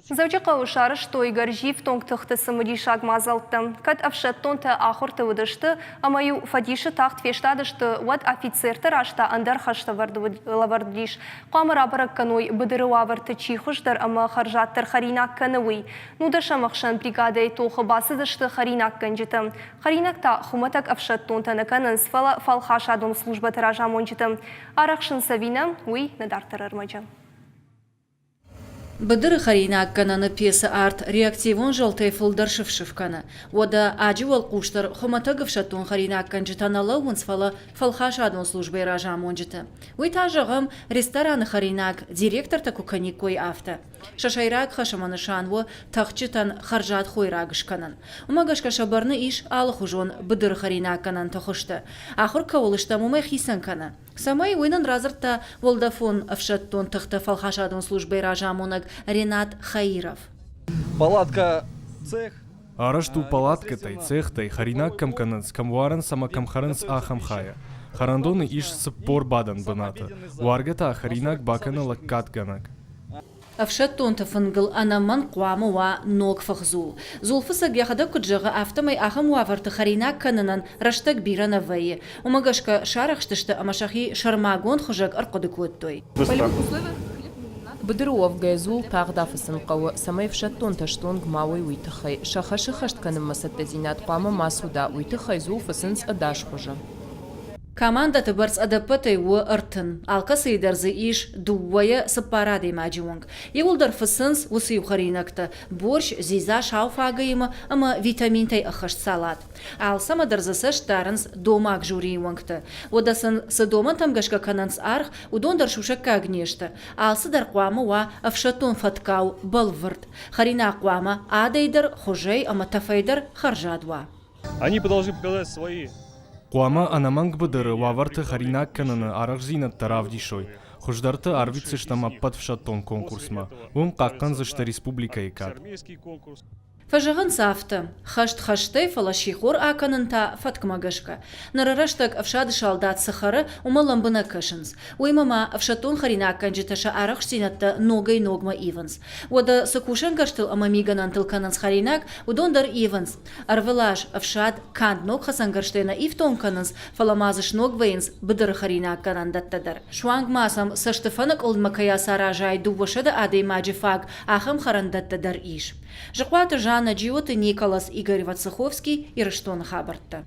Дзӕуджыхъӕуы сарӕзтой гӕрзифтонг тыхты цымыдисаг мадзӕлттӕ. Кӕд ӕфсӕддонтӕ ахуырты уыдысты ӕмӕ-иу фӕдисы тахт фестадысты, уӕд офицерты раз та ӕндӕр хӕстӕ лӕвӕрд уыдис. Хъуамӕ рабӕрӕг кӕной, быдыры уавӕрты чи хуыздӕр ӕмӕ хӕрзаддӕр хӕринаг кӕны, уый. Нудӕсӕм ӕхсӕн бригадӕйы тохы бацыдысты хӕринаггӕнджытӕ. Хӕринаг та хуымӕтӕг ӕфсӕддонтӕ нӕ кӕнынц, фӕлӕ фӕлхасадон службӕты разамонджытӕ. Арӕхсынц ӕви нӕ, уый нӕ дарддӕр ӕрмӕджы. Быдыры хӕринаггӕнӕны пецы арт реактивон зӕлтӕй фылдӕр сыф-сыф кӕны. Уӕдӕ аджы уӕлхъус дӕр хуымӕтӕг ӕфсӕддон хӕринаггӕнджытӕ нӕ лӕууынц, фӕлӕ фӕлхасадон службӕйы разамонджытӕ. Уый та, зӕгъӕм, рестораны хӕринаг директортӕ куы кӕниккой, афтӕ. Сӕ сӕйраг хӕс ӕмӕ нысан у тӕхджытӕн хӕрзад хойраг скӕнын. Уымӕ гӕсгӕ сӕ бӕрны ис алыхуызон быдыры хӕринаггӕнӕнты хуызтӕ. Ахуыр кӕуыл стӕм, уымӕй хицӕн кӕны. Цӕмӕй, уый нын радзырдта уӕлдӕфон ӕфсӕддон тыхты фӕлхасадон службӕйы разамонӕг Ренат Хаиров. Палатка цех. Арӕзт у палаткӕтӕй, цехтӕй, хӕринаг кӕм кӕнынц, кӕм уарынц ӕмӕ кӕм хӕрынц, ахӕм хайӕ. Хӕрӕндоны ис 40 бадӕн бынаты. Уаргӕ та хӕринаг бакӕны лӕггадгӕнӕг. Ӕфсӕддонты фынгыл ӕнӕмӕнг хъуамӕ уа ног фых дзул. Дзулфыцӕг йӕхӕдӕг куыд зӕгъы, афтӕмӕй ахӕм уавӕрты хӕринаг кӕнынӕн рӕстӕг бирӕ нӕ вӕййы. Уымӕ гӕсгӕ сарӕхстысты ӕмӕ сӕхи сӕрмагонд хуызӕг ӕрхъуыды кодтой. Быдыры уӕвгӕ дзул тагъд афыцын хъӕуы, цӕмӕй ӕфсӕддонтӕ стонг ма уой, уый тыххӕй. Сӕ хӕсы хӕст кӕнынмӕ цӕттӕдзинад хъуамӕ ма цуда, уый тыххӕй дзул фыцынц ӕдас хуызы. Командӕты бӕрц ӕдӕппӕтӕй у 30. Алкӕцыйы дӕр дзы ис дыууӕйӕ цыппар адӕймаджы онг. Иууылдӕр фыцынц уыцы иу хӕринӕгтӕ – борщ, дзидза сау фагӕимӕ ӕмӕ витаминтӕй ӕххӕст салат. Алцӕмӕ дӕр дзы цӕст дарынц домаг жюрийы уӕнгтӕ. Уӕдӕ сын цы домӕнтӕм гӕсгӕ кӕнынц аргъ, уыдон дӕр сусӕггаг не сты. Алцыдӕр хъуамӕ уа ӕфсӕддон фӕткау бӕлвырд. Хӕринаг хъуамӕ адӕй дӕр, хуызӕй ӕмӕ тӕфӕй дӕр хӕрзад уа. Они должны показать свои Хъуамӕ ӕнӕмӕнг быдыры уавӕрты хӕринаг кӕныны арӕхстдзинӕдтӕ равдисой. Хуыздӕрты арвитдзыстӕм ӕппӕт ӕфсӕддон конкурсмӕ. Уым хъахъхъӕндзысты республикӕйы кад. Фӕзӕгъынц афтӕ, хӕст хӕстӕй, фӕлӕ сихор акӕнын та фӕткмӕ гӕсгӕ. Ныры рӕстӕг ӕфсады салдат цы хӕры, уымӕ лӕмбынӕг кӕсынц. Уыимӕ ма ӕфсӕддон хӕринаггӕнджытӕ сӕ арӕхстдзинӕдтӕ ногӕй-ногмӕ ивынц. Уӕдӕ цы кусӕнгӕрзтыл ӕмӕ мигӕнӕнтыл кӕнынц хӕринаг, уыдон дӕр ивынц. Ӕрвылаз ӕфсад канд ног хӕцӕнгӕрзтӕй нӕ ифтонг кӕнынц, фӕлӕ ма дзы сног вӕййынц быдыры хӕринаггӕнӕндӕттӕ дӕр. Суанг ма сӕм цӕстыфӕныкъуылдмӕ кӕй ацаразай 200 адӕймаджы фаг, ахӕм хӕрӕндӕттӕ дӕр ис. Зыхъуаты Жаннӕ, Джиоты Николас, Игорь Вацеховский, Ирыстоны хабӕрттӕ.